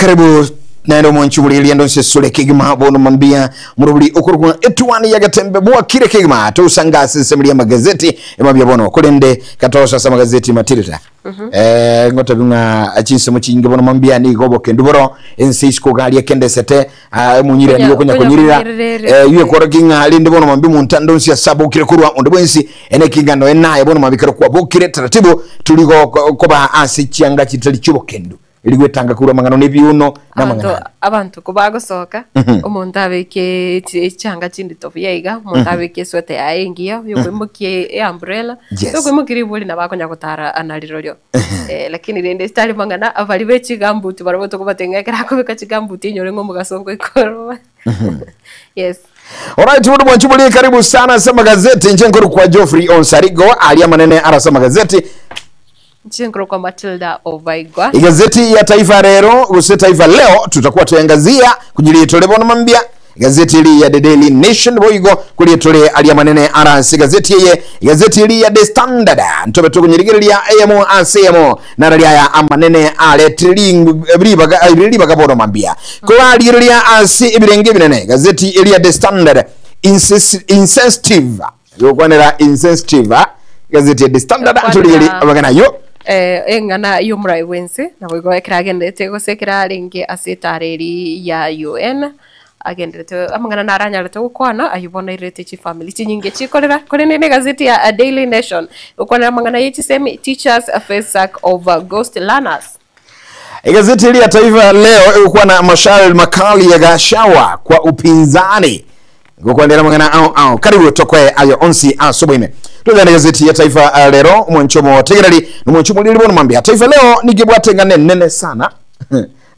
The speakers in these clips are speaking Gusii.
Karibu naende omwanchi buri riendo nsesure kegima bono mambia muruburi okorokwa etuani ya getembe bwakire kegima tosanga ase ensemo ya magazeti emabia bono korende katosa ase amagazeti matirita eh ngotebi ng'a chinsemo chinge bono mambia nigo obokendu boro ense isiko garia kendesete ah, omunyire Konya- nigo konya konya konyirira konyirira eh ere. yuye kworokia ng'a rende bono mambia omonto ande onsi ase abokire korwa onde bwensi ene kinga noe naye bono mambia kero kwabokire taratibu turi go- go- koba ase chianga chitari chiobokendu Eri gwetanga korwa amang'ana nebiuno na Abanto amang'ana ande. abanto kobagosoka, omonto abeke echi echianga chindito buya iga, omonto abeke esweta yaye engiya, oyokoimokia e umbrella, Yes. oyokoimokia ribori nabo akonya gotara narirorio. Lakini rende tari mang'ana baria be chigambuti barabwo tokobatebia ng'a ekero akobeka chigambuti enyore ng'a omogaso ngoika ore. Yes. Alright, bono bwanchu bori karibu sana ase amagazeti inche nkorokwa Geoffrey Onsarigo aria amanene arase amagazeti Inche nkorokwa Matilda Obaigwa. Igazeti ya Taifa Rero gose Taifa Leo tutakuwa tweangazia kunyiri tore bono mambia igazeti eri ya The Daily Nation boigo kuri tore aria manene arase igazeti eye igazeti eri ya The Standard ntobe tokonyirigereria eyemo ase eyemo narari aya amanene aretire ribaga ribaga bono mambia korarigereria ase ebirenge ebinene igazeti eri ya The Standard insensitive Gokwanera insensitive igazeti ya The Standard Gokwanera- ntorigerie amang'ana ayio. Eh, eng'ana y'omorai bw'ense naboigo ekero agenderete gose ekero arenge ase etara eri ya UN agenderete amang'ana naranyarete gokwana aywo bono airerete chifamiri chinyinge chikorera korende na egazeti ya Daily Nation gokwanera amang'ana ye chisemi teachers face sack of ghost learners. Igazeti eri ya Taifa Leo egokwana mashauri makali ya Gachagua kwa upinzani gokwanera amang'ana ao ao karibu tokoe ayo onsi ase oboime togende gazeti ya Taifa eh, Lero omwancho omotegereri nomwancho omoriri bono mambia Taifa Leo nigo ebwate eng'ana enene sana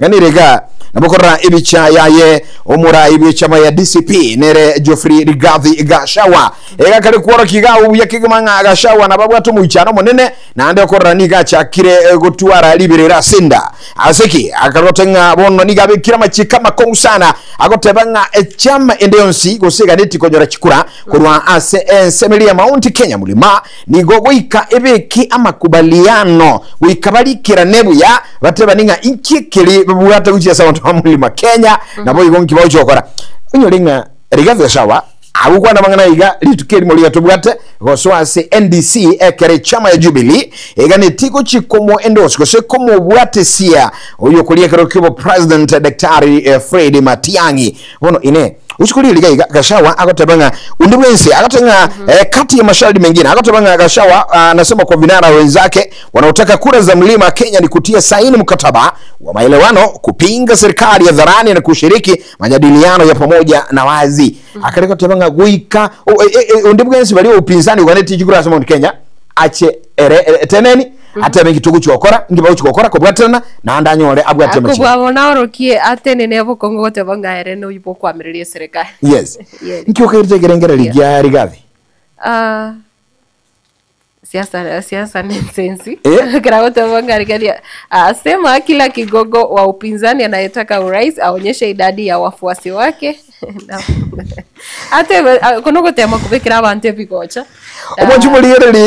ng'ana ere iga nabo korora ebicha yaye omorai bw'echama ya DCP nere Geoffrey Rigathi Gachagua iga kare kworokia iga obuya kegima ng'a Gachagua nabo abwate omoichano omonene Naende okorora nigo achakire gotwara riberera ase enda. Ase ki? Akarote ng'a bono nigo abekire amachiiko amakong'u sana, agoteba ng'a echama ende yonsi gose eganeti konyora chikura korwa ase ensemo eria ya Mount Kenya Mlima nigo goika ebeke amakubaliano goika barikerane buya batebane ng'a inki ekeri babwate gochia ase abanto ba Mlima Kenya naboigo nki bagochia gokora. Onyore ng'a Rigathi Gachagua Agokwana amang'ana iga rituko erimo riria tobwate gosoa ase NDC ekero echama ya Jubilee eganetie gochia komo endorse gose komobwatesia oyokoria ekero kiobo president Daktari Fred Matiang'i. Bono ine gochia koria riga iga Gachagua agoteba ng'a onde bwensi agoteba ng'a eh, kati ya masharti mengine agoteba ng'a Gachagua anasema kwa vinara wenzake wanaotaka kura za mlima Kenya ni kutia saini mkataba wa maelewano kupinga serikali hadharani na kushiriki Majadiliano ya pamoja na wazi. Akare goteba ng'a goika o- e- e- e- onde bwensi baria upinzani oganeti chikura ase Mount Kenya ache ere ere- eteneni atebe nki togochia gokora nki bagochia gokora kobwaterana naende anyore abwate amachiko. Akobua bono aorokie atenene obokong'u goteba ng'a ere noyio bwokoamereria eserekari. Yes. Yeah. Nki okairete ekerengererio gia Rigathi? Ah, Siasa, siasa ni nsensi. Eh? Kira goteba ng'a rigeria asema kila kigogo wa upinzani anayetaka urais aonyeshe idadi ya wafuasi wake. Na- Ate kono gotema kubekera abantu ebigocha. Omochi morigereri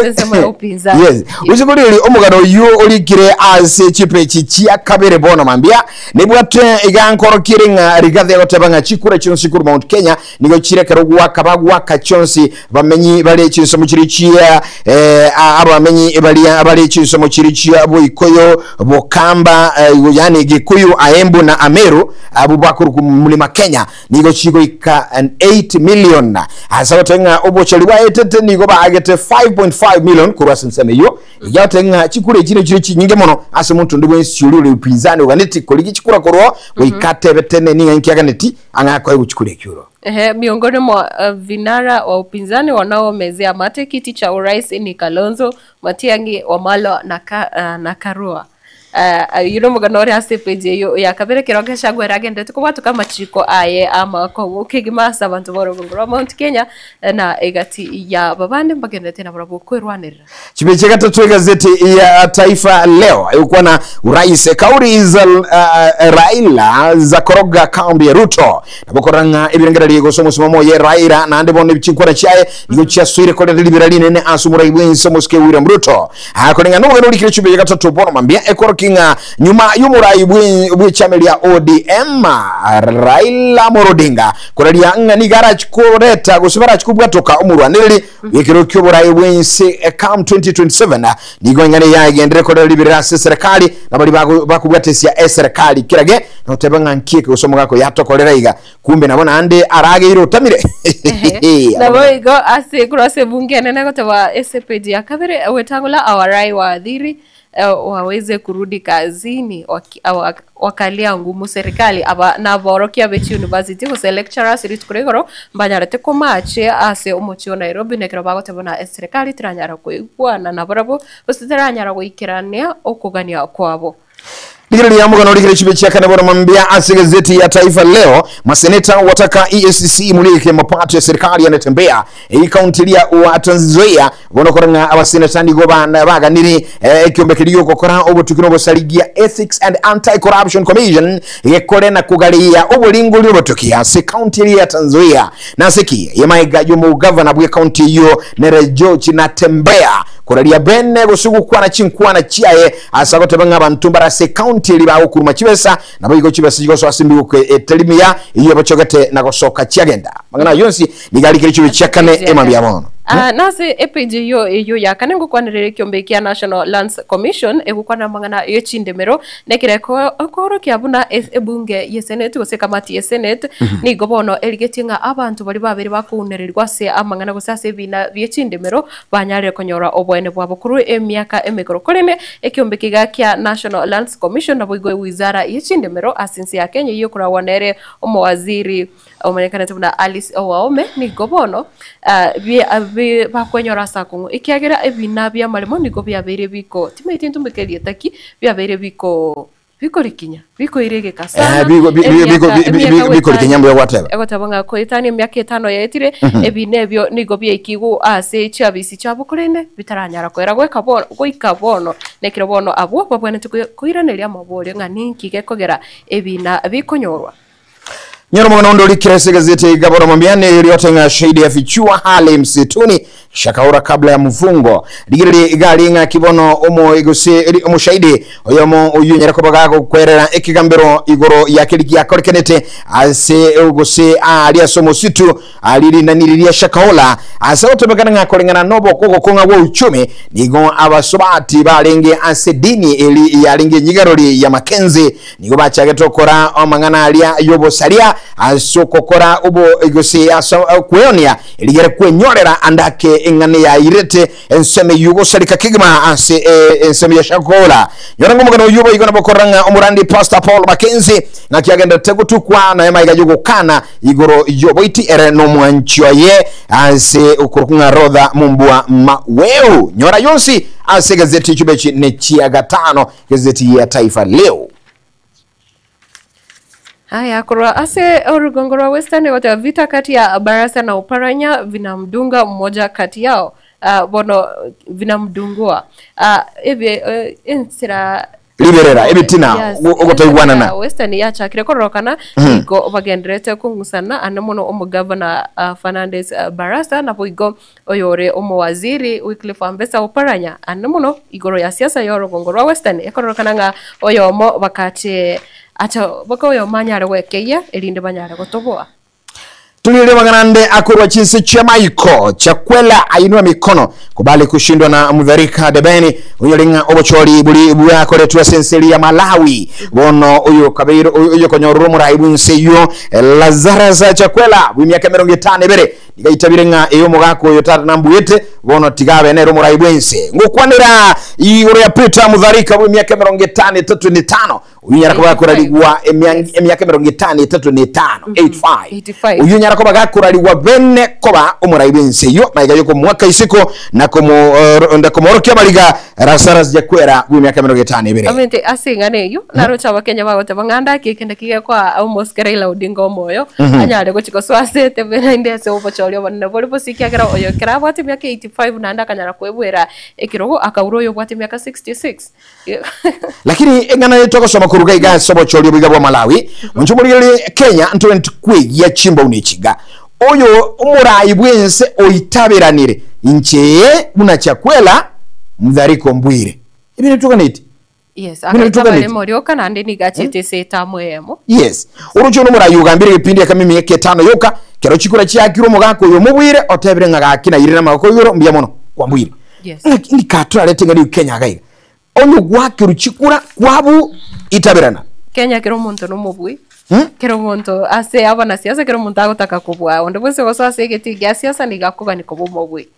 ensemo ya upinzani. Yes. Oche korigereria omogano oyio orikire ase chipechi chia kabere bono mambia nibwate iga nkorokire ng'a Rigathi agoteba ng'a chikura chionsi korwa Mount Kenya Nigo chire ekero gwaka bagwaka chionsi bamenyi bare chinsemo chiria chia eh, abamenyi baria bare chinsemo chiria chia Boikoyo, Bokamba, eh, yani Gikuyu, Aembu na Ameru abwo bakorokwa Mlima Kenya nigo chigoika 8 million. Ase goteba ng'a obochori bwaetete nigo baagete 5.5 million korwa ase ensemo eyio. Ekiagera goteba ng'a chikura echi nigo chire chinyinge mono ase omonto onde bwensi oria ore upinzani oganeti korigia chikura korwa goika atebete ning'a inki aganeti Ang'e akoegwa chikura ekioro. Ehe, miongoni mwa uh, vinara wa upinzani wanaomezea mate kiti cha urais ni Kalonzo, Matiang'i, Wamalwa na, ka, uh, na Karua. Uh, yuno omogano ore ase epeji eyo ya kabere kero Gachagua ere agenderete kobwatoka amachiko aye amakong'u kegima ase abanto b'orogongo rwa Mount Kenya na egati ya aba bande mbagenderete nabarabwo kwerwanerera. Chipeji gatato egazeti ya Taifa Leo egokwana urais kauri za uh, Raila za koroga kambi ya Ruto nabo korora ng'a ebirengererio gose omosimamo oye Raila naende bono chinkwana chiaye nigo chiasoire korenda ribera rinene ase omorai bw'ense omosike William Ruto akoreng'ana nomogano orikire chipeji gatato bono mambia ekorokia. okoenoki ng'a nyuma y'omorai bw'echama ria ODM Raila Amolo Odinga koraria ng'a nigo arachi koreta gose barachi kobwatoka omorwanereri bw'ekero ki'oborai bw'ense come 2027 nigo eng'ana eye yagendire korera riberera ase eserekari na baria bakobwatesia eserekari kerage notebe ng'a nki eke gose omogaka oyo atokorera iga Kumbe nabo naende arageire otamire. Nabo igo ase korwa ase ebunge enene goteba ase epeji ya kabere wetang'ula awarai waathiri waweze kurudi kazini wakalia ngumu serikali aba naborokia be chiuniversity gose lecturers rituko ria igoro mbanyarete komache ase omochie o Nairobi na ekero bagoteba buna eserekari teranyara koigwana nabarabwo gose teranyara goikerania okogania kwabo. Rigereria omogano rigere chibe chia kane bono mambia ase gazeti ya Taifa Leo. Maseneta wataka EACC imulike mapato ya serikali yanatembea ei kaunti ria wa Trans Nzoia bono kora ng'a abaseneta nigo bana baganire eh, ekiombe keria giogokora obotuki na obosarigia Ethics and Anti-Corruption Commission gekore na kogareia oboringori obotuki ase kaunti eria ya Trans Nzoia. Nase ki yemaiga y'omogavana bwe kaunti eyio nere George Natembeya koraria bene gose gokwana chinkwana chiaye Ase agoteba ng'a abanto mbare ase ekaunti eria bagokuruma chibesa, naboigo chibesa chigosoa ase emegoko etari miya, eyio ebachogete na gosoka chiagenda. Amang'ana ayio onsi nigo arikire chibe chia kane emambia bono. Ah, nase epage eyio eyio ya kane ngokwanerera ekiombe kia National Lands Commission egokwanera amang'ana ye chindemero na ekero ekoorokia buna ebunge ye senate gose ekamati ye senate nigo bono erigetie ng'a abanto baria babere bakounererigwa ase amang'ana gose ase ebina bie chindemero banyarire konyora oboene bwabo korwa emiaka emekoro. Korende ekeombe kiga kia National Lands Commission naboigo ewizara ye chindemero ase ense ya Kenya eyio ekoragwa nere omowaziri omanyekanete buna Alice Wahome nigo bono bakwenyora ase akong'u ekiagera ebina bi'amaremo nigo biabeire biko timaeti ntumeke erieta ki biabeire biko Bikorikinya, bikoira egeka sana, Eh, bigo- bi- bi- emiaka- biko- bi- bi- emiaka bi- bikorikinya mbuya gwateba. Egoteba ng'a koetania emiaka etano yaetire, ebina ebio nigo biaikigwe ase chiabisi chiabo korende bitaranyara koera goika bono goika bono. Nekero bono abwo babwenerete koiraneria amaborio ng'a ninki gekogera ebina bikonyorwa. Nyoro omong'ina onde orikire ase egazeti ya Igaburo Mambia eriote ng'a shahidi afichua hali msituni Shakahola kabla ya mfungo. Rigereria iga aria ng'aki bono omo gose omoshahidi oyomo oyio onyare koba gagokwerera ekegambero igoro ya keri giakorekanete ase gose aria ase omositu aria rinani riria Shakahola ase gotebekana ng'a koreng'ana nobokogokong'a gwa uchumi nigo abasubati barenge ase dini eri yarenge enyigarori ya Mackenzie Nigo bachagete gokora amang'ana aria y'obosaria ase ogokora obo gose ase okweonia, erigere kwenyorera ande ake eng'ana eyairete ensemo eyio gosareka kegima ase ensemo ya Shakahola. Nyora ng'a omogano oyio boigo nabo okorora ng'a omorandi Pastor Paul Mackenzie ng'aki agenderete gotukwa naye maiga y'ogokana igoro y'oboiti ere nomwanchi oye ase okorokwa ng'a Rotha Mumbua Maweu. Nyora yonsi ase egazeti chibechi ne chia gatano. Gazeti ya Taifa Leo. Haya, korwa ase orugongo rwa Western egoteba vita kati ya Barasa na Oparanya vinamdunga mmoja kati yao. Uh, bono vinamdungua uh, ebe uh, ensera Riberera, ebitina, Yes, ogotoigwanana. ensera Western yachakire kororokana nigo bagenderete kong'usana ande mono omogavana uh, Fernandes uh, Barasa naboigo Oyore omowaziri Wycliffe Ambesa Oparanya ande mono igoro ya siasa y'orogongo rwa Western ekororokana ng'a oyomo bakache acha boka oyomo anyare gwekeyia erinde banyare gotoboa. Torigererie amang'ana ande akorwa chinse chi'amaiko, Chakwela ainwe mikono kubali kushindwa na Mutharika Debeni onyore ng'a obochori bori bwakoretwe ase ense eria ya Malawi bono oyo kabeire oyokonyorora omorai bw'ense eyio Lazarus Chakwela bw'emiaka 52 Nigaitabire ng'a ee omogaka oyo tata nambuete, bono tiga abe nere omorai bw'ense. Ngokwanera igoro ya Peter Mutharika bw'emiaka 53 na etano, oyio onyara koba gakorarigwa emiaka 53 na etano, 85, 85. oyio onyara koba gakorarigwa bene koba omorai bw'ense eyio, magega y'okomoaka isiko na komoorokia amariga Lazarus Chakwera bw'emiaka 52. Omanyete ase eng'ana eyio, naroche Abakenya bagoteba ng'a ndaki eke naki gekoa omosike Raila Odinga omoyo, anyare gochia gosoa ase etebe naende ase obochori obonene bore bosio ekiagera oyo ekero abwate emiaka 85 naende akanyara koebuera ekerogo akaura oyo obwate emiaka 66. Lakini eng'ana eye togosoma koruga iga ase obochori obo iga bwa Malawi, monche omorigererie Kenya ntobwenereti kwegia chimbouni echi iga. Oyo omorai bw'ense oitaberanire, inche buna Chakwera Mutharika ombwire. Ebinto toganeti. Yes, Buna agaita rituganeti. abaremo rioka naende nigo achiete ase etamu eyemo. Yes. Oroche ono omorai ogambire egepindi ekemo emiaka etano yoka, kero chikura chiakirwe omogaka oyo omobuire, otebire ng'a gaki nairire amagoko igoro mbuya mono, kwambuire. Yes. Ng'aki ndikatorarete ng'a riu Kenya iga iga. Onye gwakerwa chikura kwabu itaberana. Kenya kera omonto nomobui, kera omonto ase abanasiasa kera omonto agotaka kobua onde bwensi ogosoa ase egetii gia siasa nigo akogania koba omobui.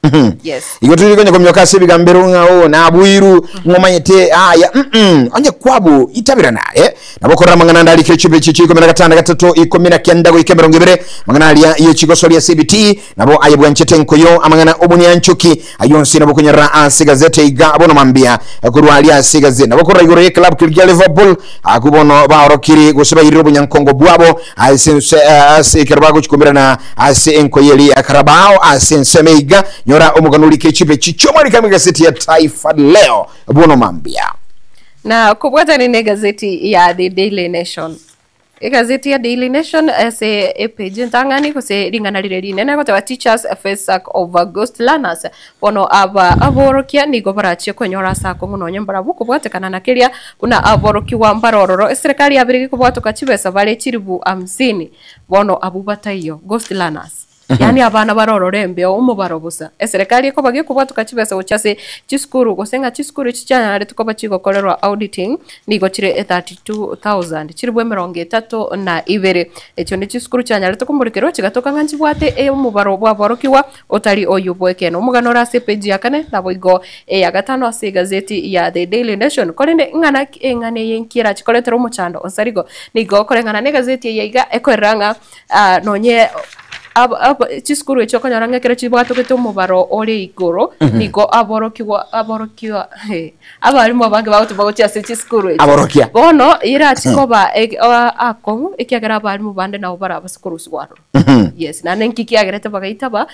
Yes. Igo tori konya komioka ase ebigambero ng'a oo nabuiru ng'omanyete aya mm onye kwabu itaberana eh. Nabo okorora amang'ana ande arikire chibechi chia ikomi na gatano na gatato 19 goika 20 amang'ana aria ye chigosoria ase ebitii Nabo aye bwanchete nkoyo amang'ana omonyanchoki ayio onsi nabo okonyarora ase egazeti iga bono mambia korwa aria ase egazeti. Nabo okorora igoro y'eclub keria kia Liverpool akwo bono baorokiri gose bairire obonyankongo bwabo ase ense ase ekero bagochikomerana ase enkoyo eria ya Carabao ase ensemo iga. Nyora omogano orike chipechi chi'omwarikami bw'egazeti ya Taifa Leo bono mambia. Na kobwatani negazeti ya The Daily Nation. Egazeti ya Daily Nation ase epage entang'ani gose ring'ana rire rinene egoteba Teachers face sack over ghost learners. Bono aba aborokia nigo barachie kwenyora ase akong'u nonye mbarabwo kobwatekana na keria buna aborokigwa mbare ororo eserekari yabere gekobwatoka chibesa bare chilifu hamsini bono abwo bataiyo ghost learners. Yaani abana bare ororo embeo omobaro bosa. Eserekari ekoba gekobwatoka chibesa gochia ase chisukuru gose ng'a chisukuru echi chianyarete koba chigokorerwa auditing nigo chire 32,000 chilifu emerongo etato na ibere. Echio ne chisukuru chianyarete komorekerwa chigatoka ng'a nchibwate omobaro bw'aborokigwa otari oyio bw'ekeene. Omogano ore ase epeji ya kane naboigo eya gatano ase egazeti ya The Daily Nation. Korende ing'ana ki eng'ana eye nki erache koretera omochando onsarigo? Nigo koreng'ana na egazeti eye iga ekoerera ng'a nonye chisukuru echio okonyora ng'a ekero chibwatogete omobaro ore igoro, nigo aborokigwa aborokiwa abarimu abange bagotuma gochia ase chisukuru echio. Aborokia. Bono erachi koba akong'u ekiagera abarimu bande nabo barabase korusigwa aroro. Yes, naende nki kiagerete bagaitaba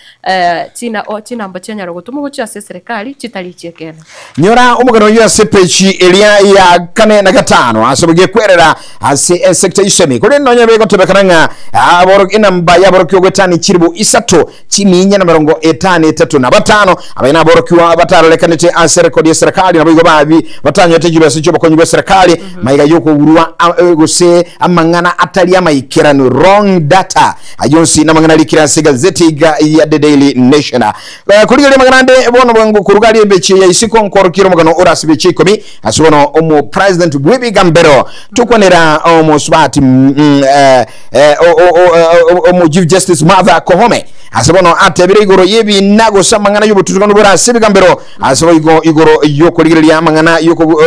chinamba chianyara gotomwa gochia ase eserekari chitari chi'ekeene. Nyora omogano oyio ase peji eria ya kane na gatano ase bogekwerera ase esecta isemi. Korende nonya begotebekana ng'a aboro enamba y'aborokigwa goetania chilibu isato chiminya na merongo etano etato na batano abaye naborokigwa batarorekanete ase rekodi y'eserekari naboigo babi batanyorete chibesa chi'obokonyi bw'eserekari maiga y'okogurwa gose amang'ana atari amaikeranu wrong data. Ayio onsi namang'ana arikire ase egazeti iga ya The Daily Nation. Korigereria amang'ana ande bono bwango koruga aria emechie ya isiko nkworokiere omogano ore ase emechi ikomi ase bono omo president bw'ebigambero tokwanera omosubati omo chief justice Martha Koome ase bono atebire igoro y'ebina gose amang'ana y'obotutukanu bore ase ebigambero ase boigo igoro y'okorigereria amang'ana y'oko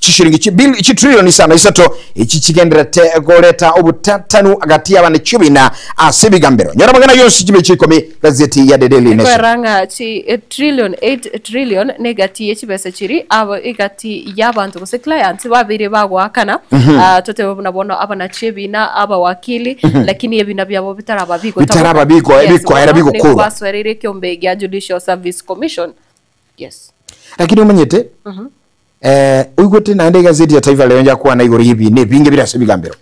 Chishilingi chibil chitrillion isano isato echi chigenderete koreta obotatanu agati y'abana chiobina ase ebigambero. Nyora amang'ana yonsi chibe chikomi gazeti ya The Daily Nation. Ekwera ng'a chi trillion 8 trillion negati ye chibesa chiri abo egati y'abanto gose clients babeire bagoakana ah, totebe buna bono abanachi ebina abawakili lakini ebina biabo bitaraba bigotaboka. Bitaraba biko- Yes, bikoera bono nigo bigokorwa. basoereire ekiombe gia Judicial Service Commission. Yes. Lakini omanyete Eh, oigwete naende egazeti ya Taifa Leo njakwana igoro y'ebiina ebinge bire ase ebigambero.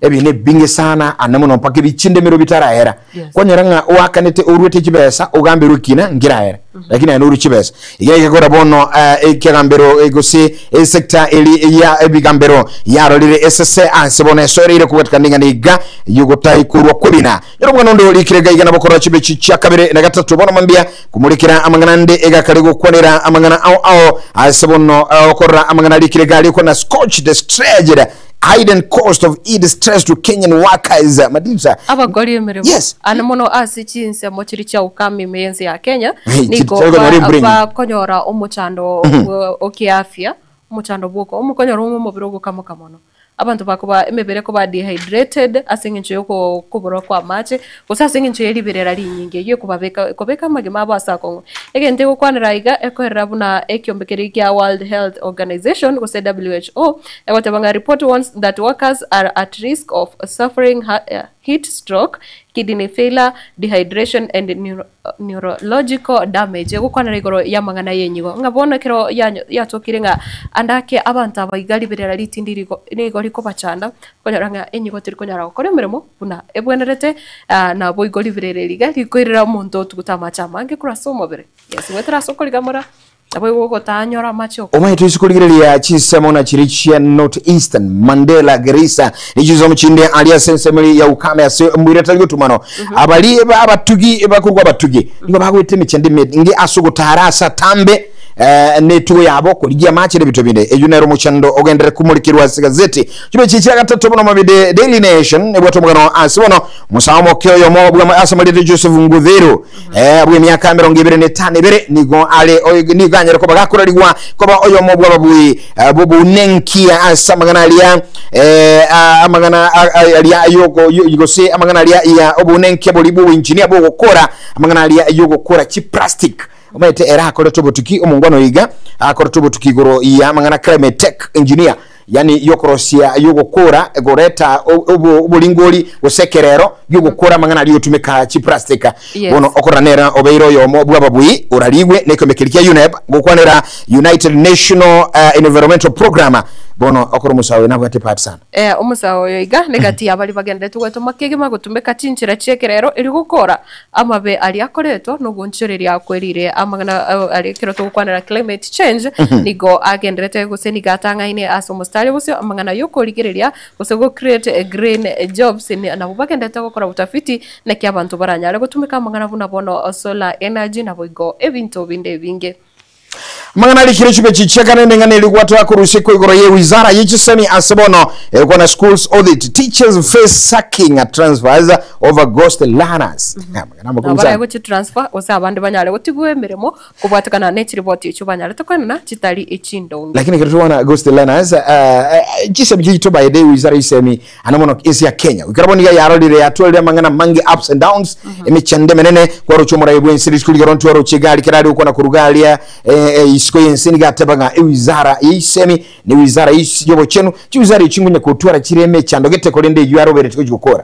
Ebiina ebinge sana ane mono mpaka ebichindemero bitarahera. Yes. Kwanyora ng'a oakanete oruete chibesa ogamberwe ekina nkirahera. Lakini aye norue chibesa. Iga egekora bono eh, ekegambero eh, gose esector eri ya ebigambero yarorire esese ase bono esoereire kobwatekana ning'ana iga yogotaikorwa kw'ebina. Nyora omwana onde orikire iga iga nabo korora chibechi chia kabere na gatato bono mambia Komorekera amang'ana ande egakare gokwanera amang'ana ao ao ase bono okorora amang'ana arikire iga arikwa na Scotch the stretched hidden cost of Eid stress to Kenyan workers Madinsa Abakori emeremo Yes. ane mono ase chinsemo chiria chia ukame ime y'ense ya Kenya Hey, nigo chiri- chiri konyora embura enyinge. bakonyora omochando o kiafya omochando bwoko omokonyora omobere ogokamoka mono. Abanto bakoba emebere ekoba dehydrated ase eng'encho ya okoborwa kwa amache, gose ase eng'encho ye riberera rinyinge eyio ekobabeka ekobeka amagima abo ase akong'u. Egento egokwanera iga ekoerera buna ekiombe keria kia World Health Organization gose WHO, egoteba ng'a report warns that workers are at risk of suffering heat stroke, kidney failure, dehydration and neurological damage, egokwanera igoro y'amang'ana y'enyigo, ng'a bono ekero yatokire ng'a ande ake abanto aba iga riberera ritindi rigo nigo rikobachanda, okonyora ng'a enyigo teri konyara gokora emeremo buna ebwenerete, naboigo riberera eri iga rikoirera omonto otuguta amache amange korwa ase omobere. Yes, goetera ase okorigamora. Nabo igo ogotanyora amache okonywa. Omanyete ase korigereria chinsemo na chiria chia North Eastern, Mandela, Garissa, ne chinsemo chinde aria ase ensemo ya ukame ase omoira tari gotumano. Abari ba abatugi bakorwa abatugi nigo bagoeta emechando emenge ase ogotara ase atambe eh, na etugo yabo korigia amache na ebinto binde. Eyio nero omochando ogenderere komorekerwa ase gazeti. Chibe chia gatato bono mabide Daily Nation ebwate omogano ase bono omosae omoke oyomo bwa ase amarieta Joseph Nguthiru Eh, bw'emiaka 25 nigo are nigo anyare koba gakorarigwa koba oyomo bw'ababui eh, b'obonenkia ase amang'ana aria eh, amang'ana aria yoko gose amang'ana aria ya obonenkia bori bw'oboinjinia bw'ogokora amang'ana aria yogokora chiplastic omanyete ere akorete obotuki omongwana oiga akorete obotuki igoro ya amang'ana climate tech engineer yani yokorosia yogokora goreta oboringori gose ekerero giogokora amang'ana aria otumeka chiprastic. Yes. Bono okorora nere obeire oyomo bw'ababui orarigwe nekiombe keria kia UNEP gokwanera United National Environmental Program. Bono okora omosae oyo nabwate part sana. Eh, omosae oyo iga negati y'abaria bagenderete gwetoma kegima gotumeka chinchera chi'ekerero erio gokora Amabe aria akoretwa nogoonchoreria kwerire amang'ana aria ekero togokwanera climate change nigo agenderete gose nigo atang'aine ase omostari bosio amang'ana yokorigereria gose go create green jobs nabo bagenderete gokora utafiti naki abanto baranyare gotumeka amang'ana buna bono solar energy naboigo ebinto binde ebinge. Amang'ana arikire chibechi chi'ekane neng'ana eria gwatoa korusia iko igoro ye wizara ye chisemi ase bono egokwana schools audit teachers face sacking transfers over ghost learners. Amang'ana amakong'u Nabo sana. baraegwe transfer gose abande banyare gotigwa emeremo kobwatekana ne chiripoti echio banyarete koenana chitari echindonge. Lakini ekero tokwana ghost learners chisemi chiaito by the wizara y'chisemi Ande mono ense ya Kenya goikera bono iga yarorire yatwarire amang'ana amange ups and downs emechando emenene kwaroche omorai bwense rituko rigoro ntwaroche egari kera are gokwana koruga aria eh, eh, isiko y'ense niga ateba ng'a ewizara y'eisemi na ewizara y'is- y'obochenu chiwizara echi ngonya kotwara chire emechando gete korende eyio arobereti gochi gokora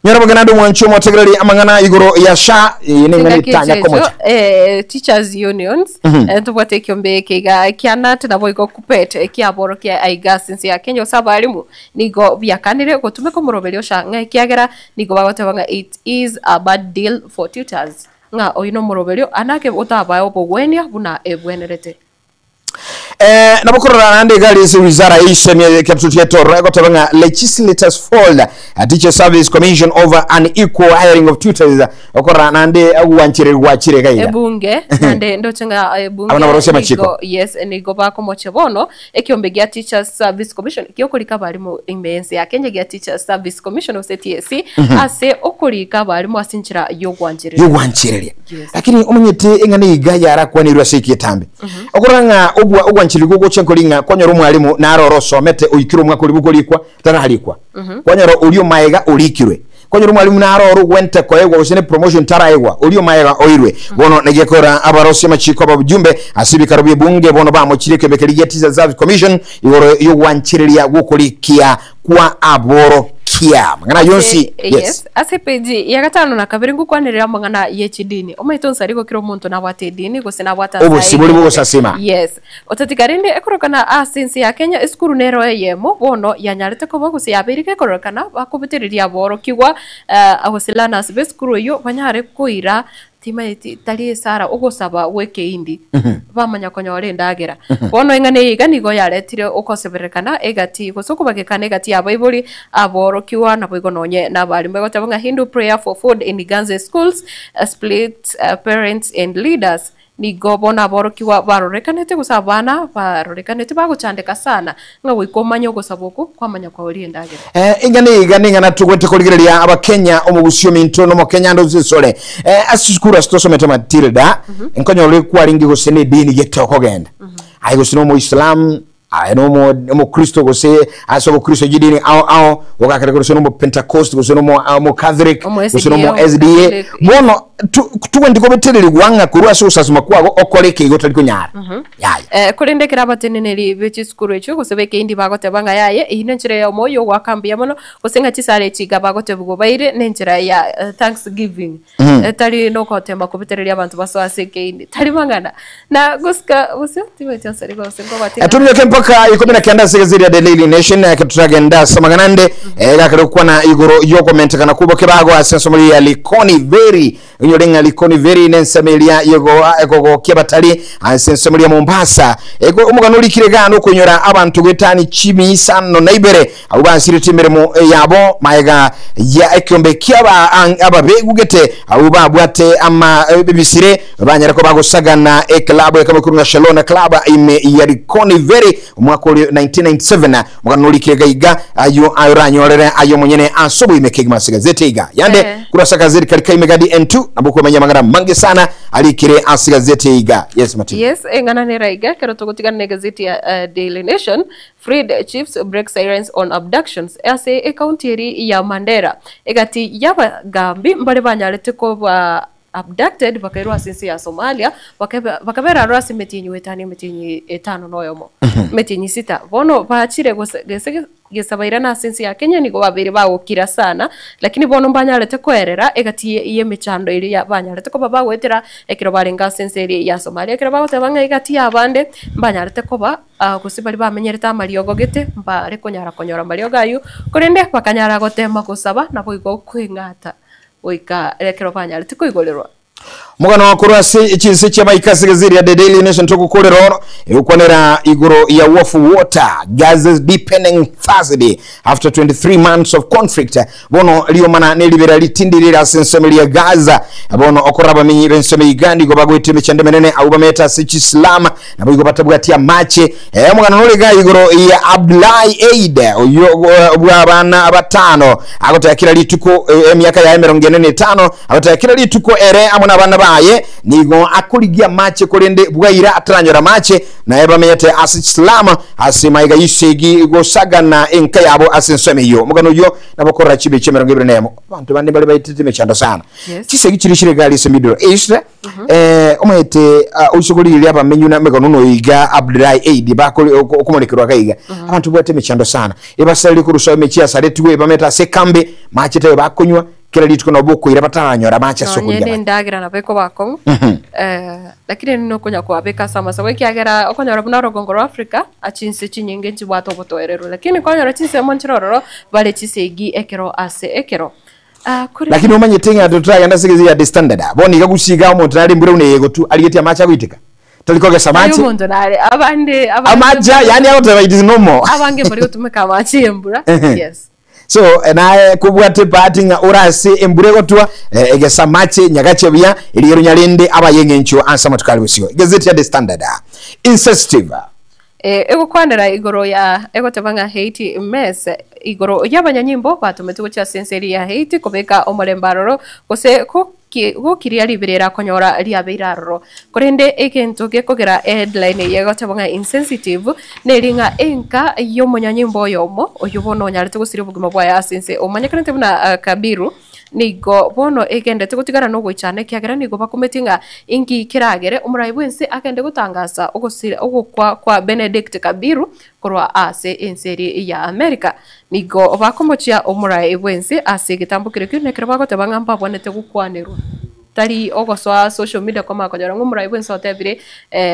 Nyora bogena ande omwanchi omotegereri amang'ana igoro ya SHA eye neng'ana Chingaki etanya echo komocha. eh, teachers unions eh, ntobwate ekiombe eke iga kia KNUT naboigo KUPPET ekiaborokia aiga ase ense ya Kenya gose abalimu nigo biakanire gotumeka omoroberio o SHA ng'a ekiagera nigo bagoteba ng'a it is a bad deal for tutors ng'a oyio nomoroberio anake otabae obogwenia buna ebwenerete. Eh, nabo korora naende iga ase wizara y'eisemi eketutu gi'etororo egoteba ng'a legislators failed a teacher service commission over unequal hiring of tutors okorora naende ogwanchereri gwachire iga iga Ebunge naende ndoche ng'a ebunge Abana barosie amachiko. nigo yes nigo bakomochia bono ekiombe gia Teachers Service Commission giokorika abarimu ime y'ense ya Kenya gia Teachers Service Commission gose TSC ase okorika abarimu ase enchera y'ogwanchereria. Y'ogwanchereria. Yes. Lakini omanyete eng'ana iga yarakwanirwe ase eketambe. Okorora ng'a obwa ogwanchereria gogocha nkori ng'a kwanyora omwalimu naro ore osomete oikire omwaka oria bokorikwa tararikwa. Kwanyora oria omaega orikirwe. Kwanyora omwalimu naro ore ogwente koegwa gose ne promotion taraegwa oria omaega oirwe. Bono negekora abarosia amachiko abajumbe ase ebikaro bie bunge bono bamochirie ekiombe keria gia Teachers Service Commission igoro y'ogwanchereria gw'okorikia kwa aborokia. Amang'ana ayio onsi Ase, yes. yes, ase epeji ya gatano na kabere ngokwanerera amang'ana ye chidini. Omanyete onsi aria gokira omonto nabwate edini gose nabwate ase Obosibore aye bw'ogosasima. Yes. Otatiga rende ekorokana ase ense ya Kenya esukuru nero eyemo bono yanyarete koba gose yabeire gekororekana bakobetereria aborokigwa gose learners b'esukuru eyio banyare koira Timanyeti tari esara ogosaba gw'ekeindi, bamanya konyora endagera. Bono eng'ana eye iga nigo yaretire okosebererekana egati, gose okobagekana egati y'abaibori, aborokigwa, naboigo nonye nabarimu. Egoteba ng'a Hindu prayer for food in Ganze schools split parents and leaders. Nigo bono aborokigwa barorekanete gose abana barorekanete bagochandeka sana, ng'a goika omanye ogosaba oko kwamanya kwaoria endagera. Eh, ing'ana iga ning'ana togwete korigereria abakenya omogusii ominto na omokenya ande onsi ensore eh, ase chisukuru ase tosomete Matilda nkonyora kwarenge gose na edini gete okogenda aye gose na omoislamu aye na omo omokristo gose ase obokristo chidini ao ao ogakera gose na omopentecost gose na omo omocatholic Omo gose na omo SDA, SDA Catholic, bono tu togwenereti kobetererigwa ng'a korwa ase ogosasima kwago okore ekeigo otari konyara yaya. Eh, korende ekero abateneneri be chisukuru echio gose b'ekeindi bagoteba ng'a yaye, eyio nenchera eyemo y'ogoaka mbuya mono, gose ng'a chisare echi iga bagotebigwa baire nenchera ya thanksgiving, tari nogotema kobetereria abanto basoe ase ekeindi, tari mang'ana. Na gosika bosio timaeti ase rigo gose nkobwate ng'a. Tumioke mpaka 19 ase egazeti ya The Daily Nation ekero toragende ase amang'ana ande egakare gokwana igoro y'okomentekana kw'oboke bago ase ensemo ya Likoni Very. Onyore ng'a Likoni Valley nensemo eria y'egogokia abatari ase ensemo eria Mombasa. Eko omogano orikire igaa nokonyora abanto goetania chimi isano na ibere abwo basirete emeremo yabo magega ya ekeombe kia ababegugete abwo babwate ama ebisire banyare koba bagosagana eklabu ekamwe korwa ng'a Shalona Club ime ya Likoni Valley omwaka oria 1997. Omogano norikire iga iga ayio ayoranyorere aye omonyene ase oboime kegima ase gazeti iga yande Eh. Korwa ase akazeti karia kaime gadi N2 nabo okomanya amang'ana amange sana arikire ase gazeti iga. Yes Matilda. Yes, eng'ana nere iga ekero togotigana na egazeti ya Daily Nation, Freed chiefs break silence on abductions ase ecounty eri ya Mandera. Egati y'abagambi mbare banyarete koba abducted bakairwa ase ense ya Somalia bakabera aroro ase emetienyi goetania emetienyi etano na oyomo, emetienyi sita. Bono bachire gose gese gesabairana ase ense ya Kenya nigo babeire bagokira sana, lakini bono mbanyarete koerera egati y'emechando eria banyarete koba bagoetera ekero barenge ase ense eria ya Somalia. Ekero bagoteba ng'a egati y'abande mbanyarete koba gose baria bamenyerete amariogo gete mbare konyara konyora amariogo aywo, korende bakanyara gotema gosaba naboigo kweng'ata goika ekero banyarete koigorerwa. Omogano korwa ase chinse chi'amaika ase egazeti ya The Daily Nation togokorera oro egokwanera igoro ya Wolf Water Gaza's deepening thirst after 23 months of conflict. Bono riomana neribera ritindi rire ase ensemo eria ya Gaza. Bono okorora abamenyi b'ensemo iga nigo bagoeta emechando emenene abwo bamenyete ase Chislama naboigo batabwati amache. Eh, omogano nore iga igoro ya Abdullahi Eid oyio bw'abana batano agoteba kera rituko emiaka yaye emerongo ene na etano agoteba kera rituko ere amo nabana baye nigo akorigia amache korende bwaira ataranyora amache naye bamenyete ase Chislamu ase maiga y'isegi gosagana enka yabo ase ensemo eyio. Omogano oyio nabo okorora chibicha emerongo ebere na eyemo. Abanto bande mbare baetete emechando sana. Yes. Chisegi chiria chire iga aria ase Middle East eh, omanyete ah, oise korigereria abamenyu na emegano noyo iga Abdullahi Eid bakori okomorekerwa iga iga abanto bwate emechando sana ebasarire korwa emechie asaretigwe ebamete ase ekambi mache tayo bakonywa kera rituko nabo bokoira bataranyora amache ase Nonye okorigia na amache. endagera nabo ekoba akong'u, lakini nokonya koabeka ase amasabo ekiagera okonyora buna orogongo rwa Africa, chinse chinyinge nchibwate obotoereru, lakini kwanyora chinsemo nchire ororo bare chisegi ekero ase ekero. Ah, kore Lakini omanyete ng'a totaragenda ase egesi ya The Standard bono iga gusii iga omonto nare embura buna eye egotwa arigetie amache agoiteka tori kogesa tari amache omonto nare abande abange amache yaani agoteba it is normal abange mbari gotumeka amache ya embura Ehe. yes. So naye kobwate ebahati ng'a ore ase embura egotwa egesa amache nyagache buya erigero nyarende abaye eng'encho ase amatuko are bosio. Egazeti ya The Standard. Insensitive. Egokwanera igoro ya egoteba ng'a Haiti mess igoro y'abanyanyimbo batometwe gochia ase ense eria ya Haiti kobeka omorembe aroro gose gokiria riberera konyora riabeire aroro. Korende egento gekogera eheadline eye egoteba ng'a insensitive neri ng'a enka y'omonyanyimbo oyomo oyio bono onyarete gosiria obogima bwaye ase ense omanyekanete buna Kabiru nigo bono egendete gotigara nogoichana ekiagera nigo bakometie ng'a inki keragere omorai bw'ense agende gotangasa ogosira ogokwa kwa Benedict Kabiru korwa ase ense eria ya America. Nigo bakomochia omorai bw'ense ase egetambo keria nekero bagoteba ng'a mbabwanete gokwanerwa. Tari ogosoa social media komanya konyora ng'a omorai bw'ense otebire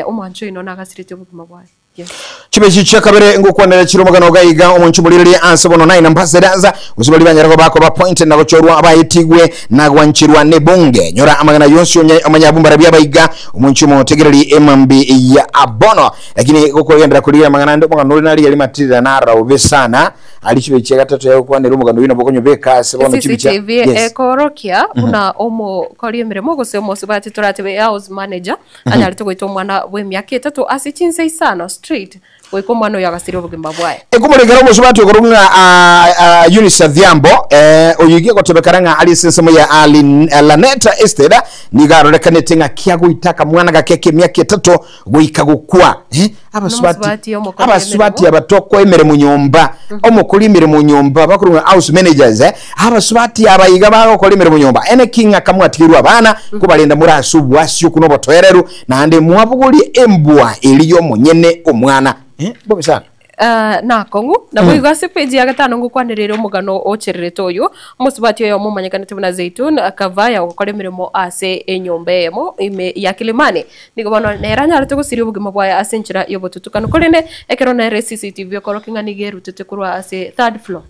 omwancho oino nagasiretie obogima bwaye. Yes. Chibechi chia kabere ngokwanera chire omogano iga iga omonche omorigereria ase bono nine ambassadors gose baria banyare koba koba appointed na gochorwa abaetigwe na gwancherwa ne bunge nyora amang'ana yonsi onye omanye abwo mbarabwo abaiga omonche omotegereri emambi ya abono Lakini gokogenderera korigia amang'ana ande, omogano ore narigereria matirira narora bobe sana. Aria chibechi chia gatato yagokwanera omogano oyio nabo okonyobeka ase bono chibicha. CCTV Yes. ekorokia buna omokori emeremo gose omosubati toratebe house manager anyarete goita omwana bw'emiaka etato ase chinsa isano straight goika omwana oyo agasiria obogima bwaye. Ekomorekera omosubati okorokwa ng'a ah, Eunice Adhiambo, eh, oyo iga egotebekana ng'a ari ase ensemo ya Alin, eh, Laneta Estate, nigo arorekanete ng'a kiagoita akamwana gake k'emiaka etato goika gokwa. Eh, abasubati Nomosubati omokori abasubati emeremo. aba tokoa emeremo nyomba, omokori emeremo nyomba bakorwa ng'a house managers eh, abasubati aba iga bagokora emeremo nyomba ene ki ng'a kamwatigerwe abana kobarenda more ase obwasio na obotoereru naende mwabogorie embwa eria y'omonyene omwana eh, bobe sana. Nakong'u. Naboigo ase epeji ya gatano ngokwanerere omogano ochererete oyo, omosubati oyomo omanyekanete buna Zeitun Kavaya ogokora emeremo ase enyomba eyemo ime ya Kilimani. Nigo bono nere anyarete gosiria obogima bwaye ase enchera y'obotutukanu. Korende ekero nere CCTV ekorokia ng'a nigo erutete korwa ase third floor,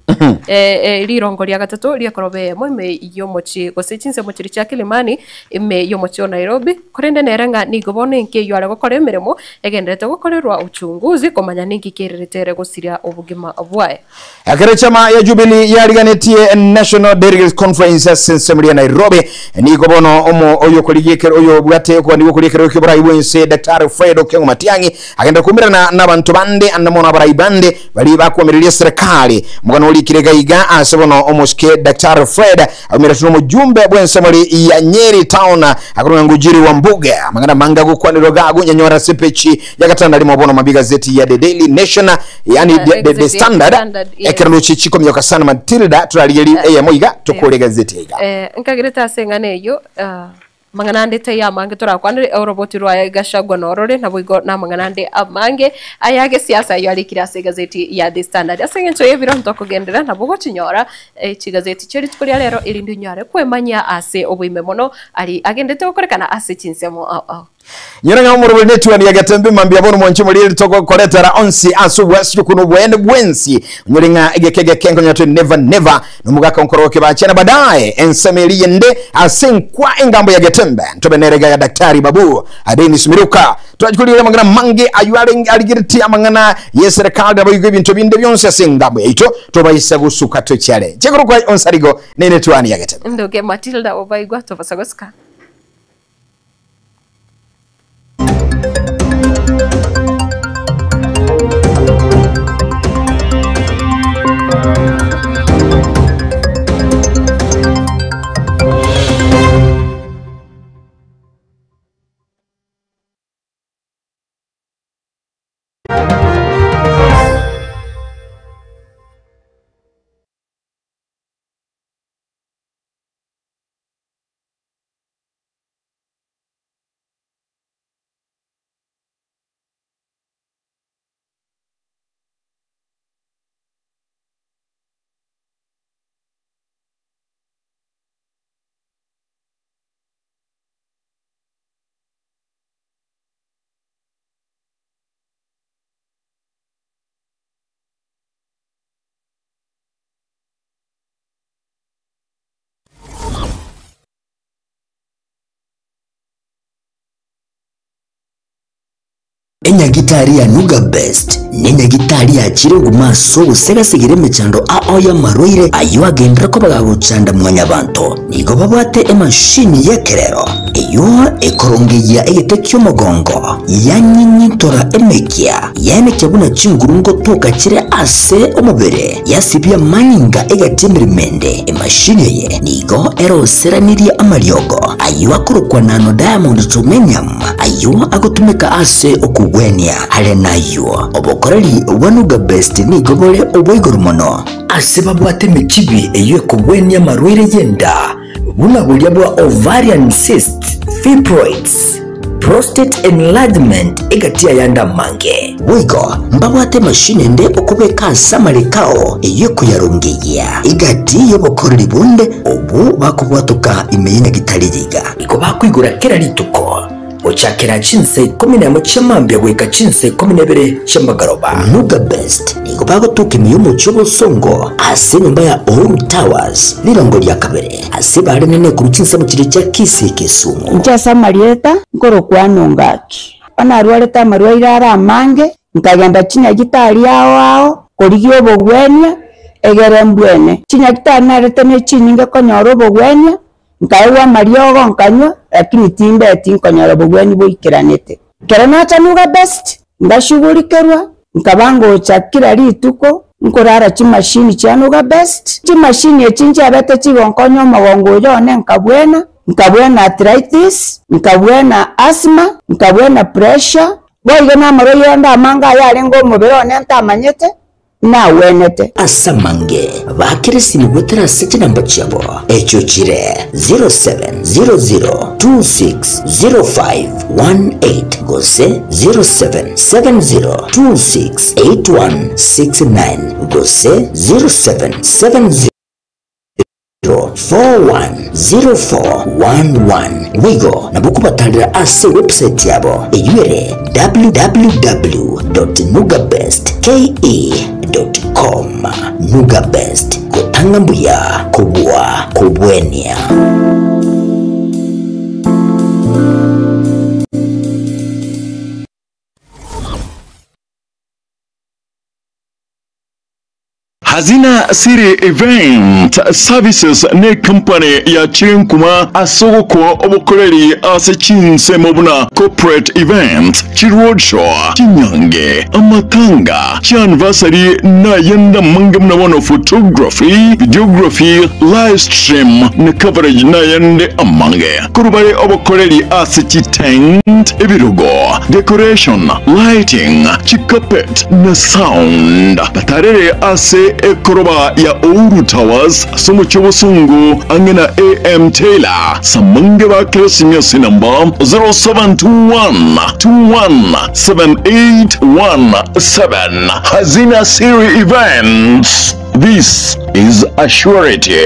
rirongo ria gatato riekoroba eyemo ime y'omochie gose chinsemo chiria chia Kilimani ime y'omochie o Nairobi, korende nere ng'a nigo bono enki eyio are gokora emeremo egendererete gokorerwa uchunguzi komanya ninki kererete ere gosiria obogima bwaye. Ekero echama ya Jubilee yariganetie National Delegates Conference ase ensemo ya Nairobi, nigo bono omo oyokorigia ekero oyobwate okogania gwokoria ekerogo ki'oborai bw'ense Daktari Fred Okengo Matiang'i agenda koumerana n'abanto bande ande mono abarai bande baria bakoamereria serikali. Omogano orikire iga iga ase bono omosike Daktari Fred Aumeretwe nomojumbe bw'ensemo ya Nyeri Town akorwa Ngujiri Wambuge. Amang'ana amange agokwanirwa iga agonyanyora ase epeji ya gatano na rimo bono mambia egazeti ya The Daily Nation yani the, the, the Egazeti ya Standard Standard, yes. ekero ndoche chikomioka sana Matilda torarigerie eyemo iga tokore egazeti iga. Nkagerete ase eng'ana eyio ah, Amang'ana ande taiyo amange torakwanere, oroboti rwaye Gachagua norore, naboigo namang'ana ande amange aya gesiasa ayio arikire ase egazeti ya The Standard. Ase eng'encho y'ebiro ntokogenderera nabo ogochinyora chigazeti chie rituko ria rero erinde onyare kwemanyia ase oboime mono aria agendete gokorekana ase chinsemo ao ao. Nyora ng'a omorobori netuani ya Getembe mambia bono mwanche morie ritogokoretera onsi ase obwasio na obweene bwensi. Onyore ng'a egeka egeke nkonyora tore never never Nomogaka onkorogoke bachia na badae ensemo eria ende ase enkwa engambo ya Getembe. Ntobe nere iga ya Daktari Babu Denis Miruka. Twachia korigereria amang'ana amange ayio arenge arigeretie amang'ana y'eserekari naboigo ebinto binde bionsi ase engambo yaito tobaisa gosuka tochiare. Inche nkorokwa Onsarigo nere tuani ya Getembe. Ndoke Matilda obaigwa tobasa gosika. Enyagitari ya Nuga Best nenyagitari yachire oguma ase ogosegasegera emechando ao y'amarwaire ayio agenderere koba gagochanda mwanyabanto. Nigo babwate emashini y'ekerero eyio ekorongeyia egete ki'omogongo, yanyinyintora emekia, yaenekia buna chinguru ngotoka chire ase omobere, yasibia amanyinga egati emeremo ende. Emashini eye nigo eroseranirie amariogo ayio akorokwa nano diamond germanium ayio agotumeka ase okogwenia. Are nayio, obokoreri bwa Nuga Best nigo bore obwa igoro mono. Ase babwate emechibi eyio ekogwenia amarwaire y'enda buna boria bwa ovarian cysts, fibroids, prostate enlargement egati y'ayande amange. Boigo mbabwate emashini ende okobeka ase amareko ao eyio ekoyarongeyia egati y'obokoreri bonde obwo bakobwatoka ime y'enyagitari eye iga. Nigo bakoigora kera rituko gochakera chinsa ikomi nemo chia mambia goika chinsa ikomi na ibere chi'amagoroba. Nuga Best nigo bagotoka ime y'omochie obosongo ase enyomba ya Uhuru Towers rirongo ria kabere ase barenene korwa chinsemo chiria chia Kisii Kisumu. Inche ase amarieta nkorokwa Nongaki. Bono narwarete amarwaire are amange, nkagenda chinyagitari ao ao korigia obogwenia, egere mbwene. Chinyagitari narete ne chinyinge konyora obogwenia, nkaegwa amariogo nkanywa, lakini timbeti nkonyora obogwenia boikeranete. Ekero nacha Nuga Best, ngashughulikerwa, nkaba ngocha kera rituko, nkorara chimashini chia Nuga Best. Chimashini echi nchiabete chigonkonya omogongo oyo one nkabwena, Nkabwena arthritis, nkabwena asthma, nkabwena pressure, boigo namarwaire ande amange ayarenge omobere one ntamanyete. Nagwenete. Ase amange baakere esimi goetera ase chinamba chiabo, echio chire 0700260518 gose 0770268169 gose 0770. 410411. Boigo nabo kobatarera ase ewebsite yabo eyio ere www.nugabestke.com. Nugabest, gotanga mbuya kobua kobwenia. Hazina City Event Services necompany ya chinkuma ase ogokoa obokoreri ase chinsemo buna corporate events, chiroadshow, chinyange, amatanga, chianniversary na ayande amange buna bono photography, videography, live stream na coverage na ayande amange. Korwa bare obokoreri ase chitent, ebirogo, decoration, lighting, chicarpet na sound. Batarere ase ekoroba ya Ouru Towers ase omochie obosongo ang'e na AM Taylor. Samange ba Keresimia ase enamba 0721 217817. Hazina Siri Events. This is a surety.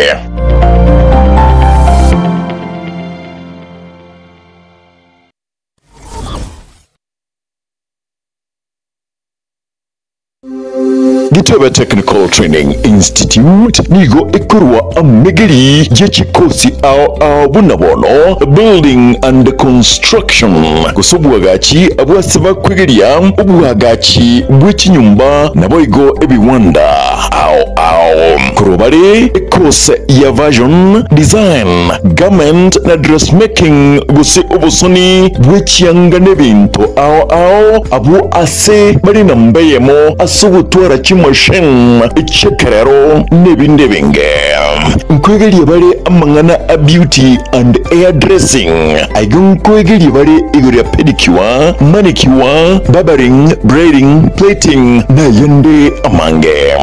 Gitebe Technical Training Institute nigo ekorwa amegeri ye chikosi ao ao buna bono Building and Construction gose obwagachi abwase bakwegeria obwagachi bwe chinyomba naboigo ebiwanda ao ao korwa bare ekose ya Version Design Garment na Dressmaking gose obosoni bwe chianga n'ebinto ao ao abwo ase bare namba eyemo ase ogotwara chimachine chi'ekerero n'ebinde ebinge. Nkoegeria bare amang'ana a beauty and hair dressing. Aiga nkoegeria bare igoro ya pedicure, manicure, barbering, braiding, plating nayende amange.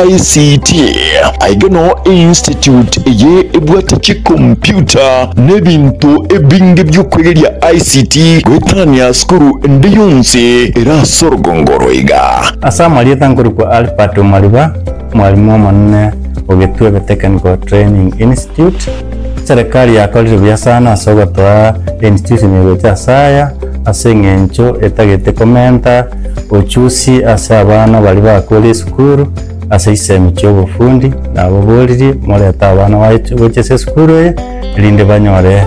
ICT aiga no institute eye ebwate chicomputer n'ebinto ebinge by'okwegeria ICT goetania sukuru ende yonsi ere ase orogongo roiga. Ase amarieta nkorokwa Albert Omariba, omwalimu omonene o Getwebe Technical Training Institute. Eserekari yakorire buya sana ase ogotoa einstitution eye gocha ase aya, ase eng'encho etagete komenta ochusi ase abana baria bakure esukuru ase chisemi chia obofundi, naboboririe morete abana gocha ase esukuru eye erinde banyore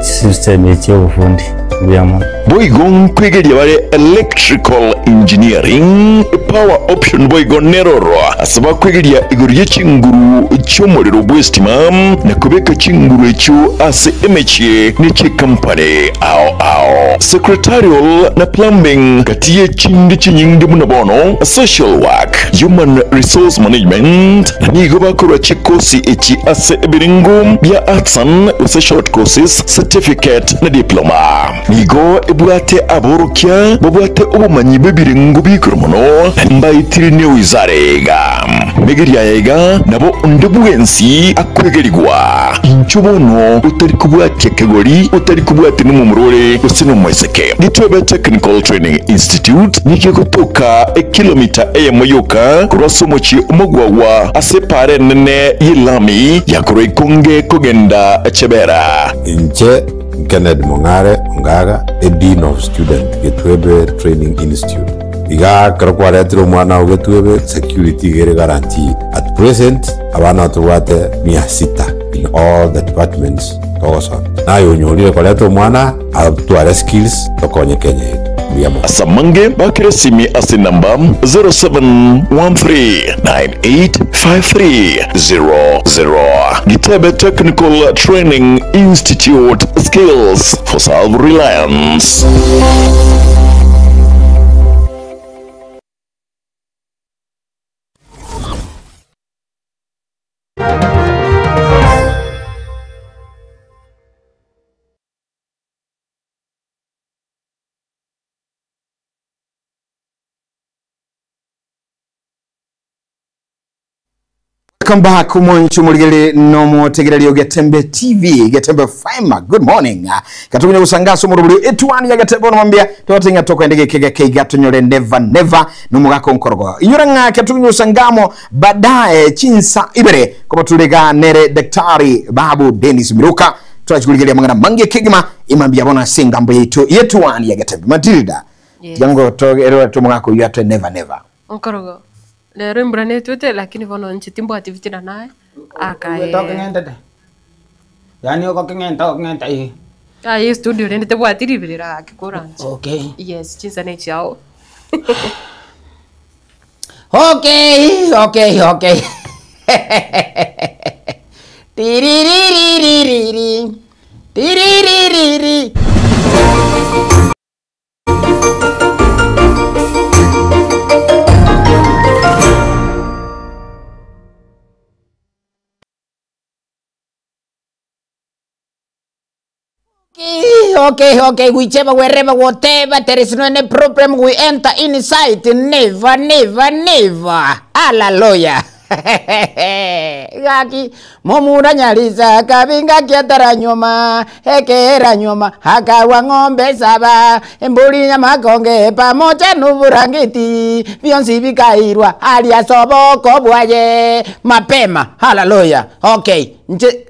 chisemi chia obofundi. Mbuya mono. Boigo nkwegeria bare electrical engineering, power option boigo neroro ase bakwegeria igoro ye chinguru chi'omorero bw'estima na kobeka chinguru echio ase emechie ne chikampani ao ao. Secretarial na plumbing gati y'echinde chinyinge buna bono social work, human resource management na nigo bakorwa chikosi echi ase ebirengo bia artisan gose short courses, certificate na diploma. Nigo ebwate aborokia babwate obomanyi bw'ebirengo b'igoro mono mbaitire ne wizara iga. Megeria aya iga nabo onde bwensi akwegerigwa. Inchuo bono otari kobwatia kegori, otari kobwatia nomomura ore gose nomoiseke. Gitwebe Technical Training Institute nigo egotoka ekilomita eyemo yoka korwa ase omochie omogwagwa ase epaara enene y'elami ya korwa Ikonge kogenda Chebera. Inche Kennedy Mong'are Ongaga, a Dean of Student, Getwebe Training Institute. Iga ekero kwaretire omwana oo Getwebe, security iga ere guaranteed. At present, abana tobwate mia sita in all the departments togosoma. Naye onyorire koreta omwana atware skills tokonye Kenya yetu. Mbuya mono. Ase amange bakere esimi ase enamba 0713985300. Gitebe Technical Training Institute, skills for self-reliance. Welcome back mwanchi omorigeri nomotegereri o Getembe TV, Getembe FM. Good morning. Katukunye gusangasa omorobori etwani ya Getembe onomambia totinga tokwende gekega keiga tonyore never never nomogaka onkorogo. Inyora ng'a katukunye gusangamo baadaye chinsa ibere kobaturega nere Daktari Babu Dennis Miruka twachikurigeria mang'ana mange kegima imambia bona ase engambo yaito yetwani ya Getembe. Matilda. Yes. Tiango togerwa tomogaka oyio atwe never never. Onkorogo. Rero embura netwete lakini bono inche timbwati fitina naye Oigwete okeng'entete? Yaani ogokeng'enta ogokeng'enta eh. Aye estudio rende tebwati riberera gaki koranche. Okay. Yes, chinsa ne chiao. Okay, okay, okay. Tiririririri. Tiriririri. Okay, okay, okay, whichever, wherever, whatever, there is no any problem. We enter inside. Never, never, never. Hallelujah. Gaki, momura nyarisa, kabinga kiatara nyuma, ekera nyuma, akawa ng'ombe saba, emburi nyamakonge, pamoja n'uburangiti, bionsi bikairwa, alia soboko bwaye, mapema. Hallelujah. Okay. Nche,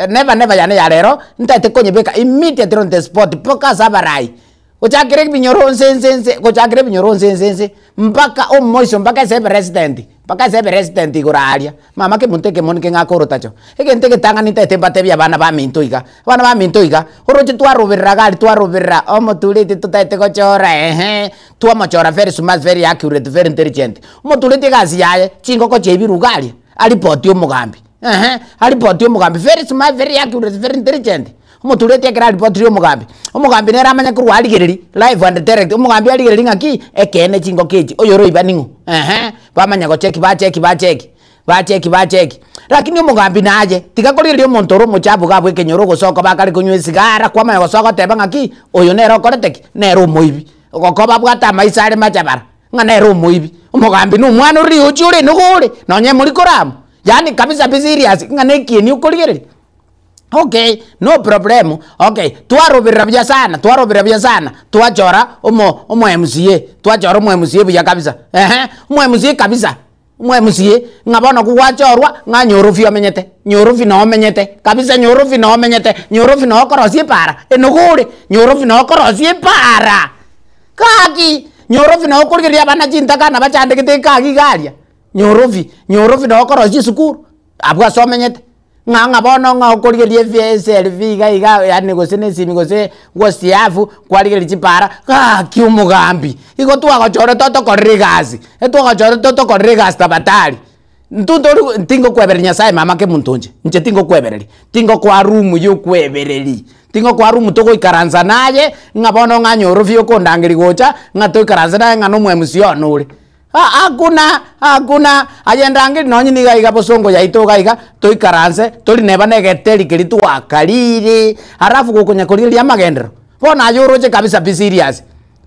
never never yane ya rero ntaete konyebeka immediately on the spot mpaka ase abarai gochakera ebinyoro nse nse nse gochakera ebinyoro nse nse nse mpaka omoiso mpaka ase epresident mpaka ase epresident igoro aria mama kemonto ekemo ninki ng'ake orotacho egento egetang'ani ntaete mbatebie abana baminto iga abana baminto iga oroche twaroberera iga aria twaroberera omotureti totaete gochora ehe twamochora very smart very accurate very intelligent omotureti egasi yaye chingoko chiaibirwe iga aria aripoti omogambi. Ehe, aripoti omogambi, very smart, very accurate, very intelligent. Omotureti ekero aripotirie omogambi, omogambi nere amanye korwa arigereria live and direct, omogambi arigereria ng'aki, ekeene chingoko echi, oyo oroiba ning'o, ehe, bamanya gocheki bacheki bacheki, bacheki bacheki. Lakini omogambi naye, tiga korigereria omonto ore omochafu iga abwo ekenyoro gose okoba akare konywa esigara, kwamanya gose ogoteba ng'aki, oyo nere okorete ki, nere omoibi. Ogokoba abwate amaiso are machabara, ng'a nere omoibi. Omogambi na omwana ore riochi ore nigo ore, nonye mori korama. Yaani kabisa be serious ng'a na ekieni okorigereria. Okay, no problemo, okay, twaroberera buya sana, twaroberera buya sana, twachora omo omo MCA, twachora omo MCA buya kabisa, ehe, omo MCA kabisa, omo MCA, ng'a bono kogwachorwa, ng'a nyorofi omenyete, nyorofi noo omenyete, kabisa nyorofi noo omenyete, nyorofi noo okorosia epaara, enogo ore, nyorofi noo okorosia epaara, gaki, nyorofi noo okorigereria abana chintakana bachandegete ekagi iga aria. Nyorobi, nyorobi noo okorosia esukuru, abwo ase omenyete, ng'a ng'a bono ng'a okorigereria efi SLV iga iga yaani gose na esimi gose gosiafu, kwarigereria chipara, gaki omogambi, igo twagochorete otokorere egasi, etwagochorete otokorere egasi tabatari, intwe ntori tingokwebereria nyasaye mama kemonto inche, inche tingokwebereria, tingokoa room ya okwebereria, tingokoa room togoikaransa naye, ng'a bono ng'a nyorobi okondangeria gocha, ng'a toikaranse naye ng'a na omo MC one ore. Hakuna, hakuna, aye ndangeri nonye niga iga bosongo yaito iga iga, toikaranse, tori neba na egeteri keria twakarire, alafu gokonya korigereria amagenderero, bono aye oroche kabisa be serious,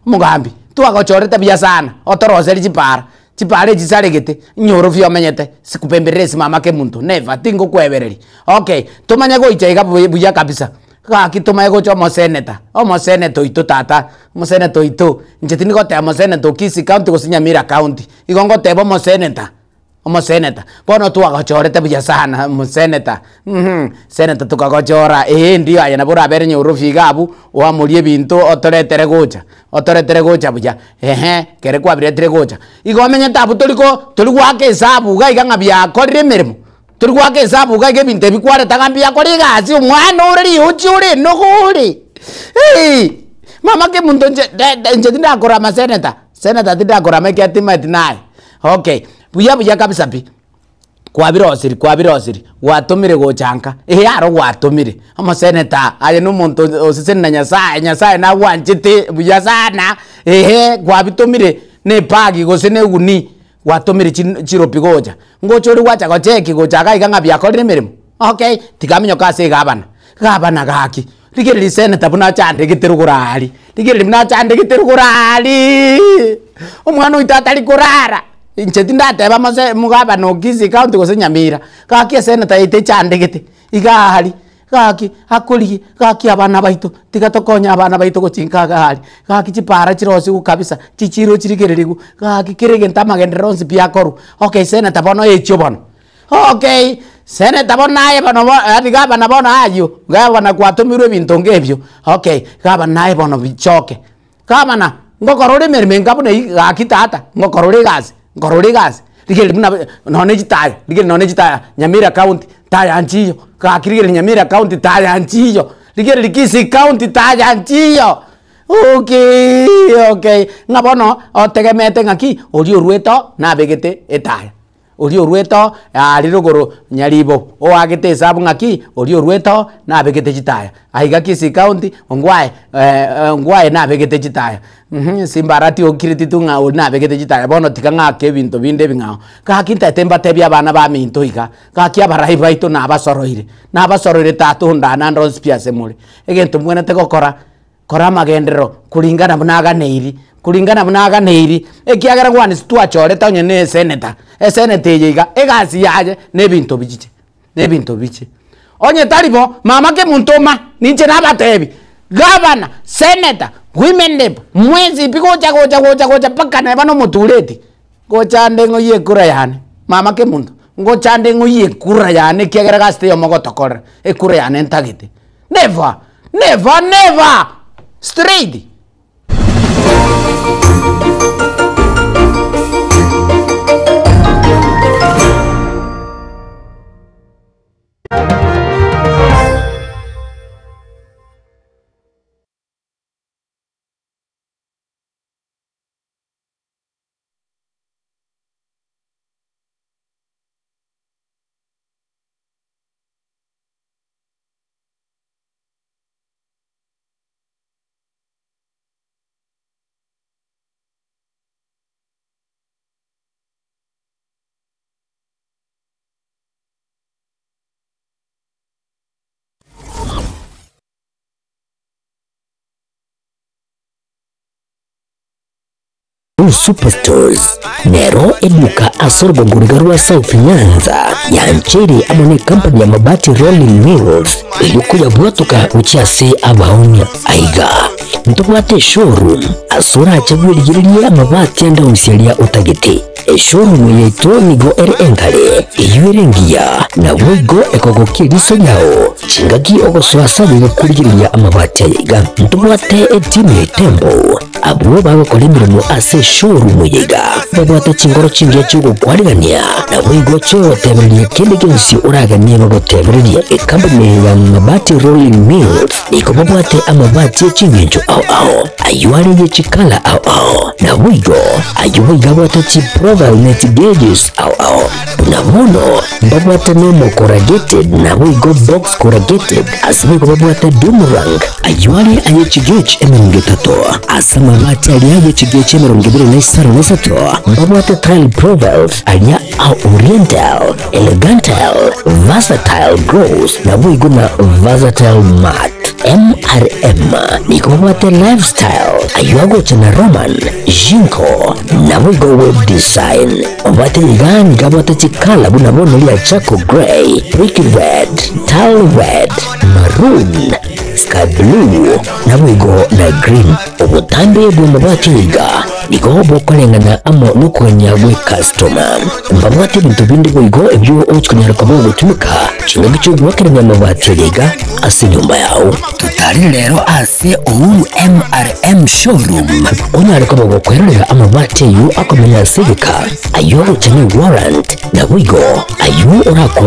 omogambi, twagochorete buya sana, otoroserie chipara, chipara echi chisaregete, nyorobi omenyete, sikupembereresi mama kemunto, never, tingokwebereria. Okay, tomanye goicha iga buya buya kabisa. Gaki tomanye gocha omoseneta, omoseneta oito tata, omoseneta oito, inche tindi goteba moseneta o Kisii county gose Nyamira county, igo ngoteba omoseneta, omoseneta. Bono twagochorete buya sana moseneta mh, seneta tokagochora eeh ndio aye nabo orabere nyorobi iga abwo, oamorie ebinto otoretere gocha, otoretere gocha buya, ehe, ekere kwabiretire gocha. Igo omenyete abwo tori ko tori goaka esabu iga iga ng'a biakorire emeremo. Tori goaka esabu iga iga ebinto ebi kwareta ng'a mbuya kore egasi omwana ore riochi ore enogo ore eeh mama kemonto inche de de inche tindakorama senator, senator tindakorama ekiagera timaeti naye okay, buya buya kabisa pi, kwabirosiri kwabirosiri gwatomire gocha nka, eeh aro gwatomire, omosenator aye na omonto oseseni na nyasaye, nyasaye nagwanchete buya sana ehe kwabitomire na ebag gose na eguni. Gwatomire chi chiropi gocha, ngocha oria gwacha gocheki gocha iga iga ng'a biakorire emeremo, okay, tiga aminyoke ase egabana, gabana gaki, rigereria senator buna achandegete rogoro aria, rigereria buna achandegete rogoro ariiii, omwana oito atari korara, Inche tindateba mose mogabana o Kisii county gose Nyamira, gaki esenator yaito echandegete, iga aria, gaki akorigie, gaki abana baito, tiga tokonye abana baito gochia nka iga aria, gaki chipara chirosiwu kabisa, chichiro chirigereriwu, gaki kera egento amagenderero onsi pi akorwa. Okay senator bono echio bono, okay senator bono naye bono bo yaani gavana bono aywo, gavana gwatomirwe ebinto nga ebio, okay gavana naye bono bichoke. Gavana, ngokora ore emeremo enga buna eyio gaki tata, ngokora ore egasi, nkora ore egasi, rigereria buna nonye na chitaya, rigereria nonye na chitaya Nyamira county, taya nchiyo, gaki rigereria Nyamira county taya nchiyo, rigereria Kisii county taya nchiyo, okay okay, ng'a bono otegemete ng'aki, oria orwete oo nabegete etaya. Oria orwete oo aria rogoro nyaribo, oagete esabu ng'aki, oria orwete oo nabegete chitaya, aiga Kisii county ongwae ongwae nabegete chitaya simba arati okireti tu ng'a oria nabegete chitaya bono tiga ng'ake ebinto binde ebing'ao. Gaki ntaete mbatebie abana baminto iga, gaki abarai baito nabasoroire, nabasoroire tata onde naende onsi pi ase more, egento mbwenerete gokora. Kora amagenderero kuringana buna aganeiri, kuringana buna aganeiri, ekiagera gwansi twachorete onye na eseneta, eseneta eye iga, egasi yaye na ebinto bichiche, na ebinto biche. Onye tari bo, mama kemonto oma, ninche nabatebi, gavana, senator, women rep, mwensi pi gocha gocha gocha gocha mpaka neba na omotureti, ngocha nde ng'oyie ekura yane, mama kemonto, ngocha nde ng'oyie ekura yane ekiagera gasi teiyo mogotokorera, ekura yane ntagete. Never! Never never! Straight! Superstores nero eduka ase orogongo riga rwa South Nyanza yancheire amo ne company ya Mabati Rolling Mills erio koyabwatoka gochia ase abaonia. Aiga ntobwate eshowroom ase orache bwerigererie amabati ande onsi aria otagete. Eshowroom yaito nigo ere enkare, eyio ere engiya, naboigo ekogokia eriso riao chingaki ogosoa ase aye korigereria amabati aya iga. Ntobwate etimu ya Itembo Abwo bagokora emeremo ase eshowroom eye iga, babwate chingoro chingiya chi'ogokwarigania, naboigo chi'ogotebereria kende gionsi oraganie bagotebererie. Ekampuni eye ya Mabati Rolling Mills nigo babwate amabati e chingencho ao ao, ayio are ye chikala ao ao, naboigo ayio boigo abwate chiprofile ne chigeges ao ao. Buna bono mbabwate nomo corrugated naboigo box corrugated, ase boigo babwate doomerang, ayio are aye chigauge 30, ase amabati aria aye chigauge 23 mbabwate tile profiles aria a oriental, elegantal, versatile gloss naboigo na versatile matte. MRM nigo babwate lifestyle, ayio agocha na Roman, Jinko, naboigo web design. Obwate iga nigo abwate chikala buna bono ria charcoal grey, brick red, tile red, maroon, sky blue, naboigo na green. Obotambe bw'amabati iga nigo bokoreng'ana amo nokogania gwe customer. Mbabwate ebinto binde boigo ebio ogochi konyara koba ogotumeka chingaki chi'ogoakerania amabati aya iga ase enyomba yao. Totarire rero ase Uhuru MRM Showroom onyare koba gokwerorera amabati ayio akomenya ase egeka, ayio agocha ne warrant, naboigo ayio orakwa.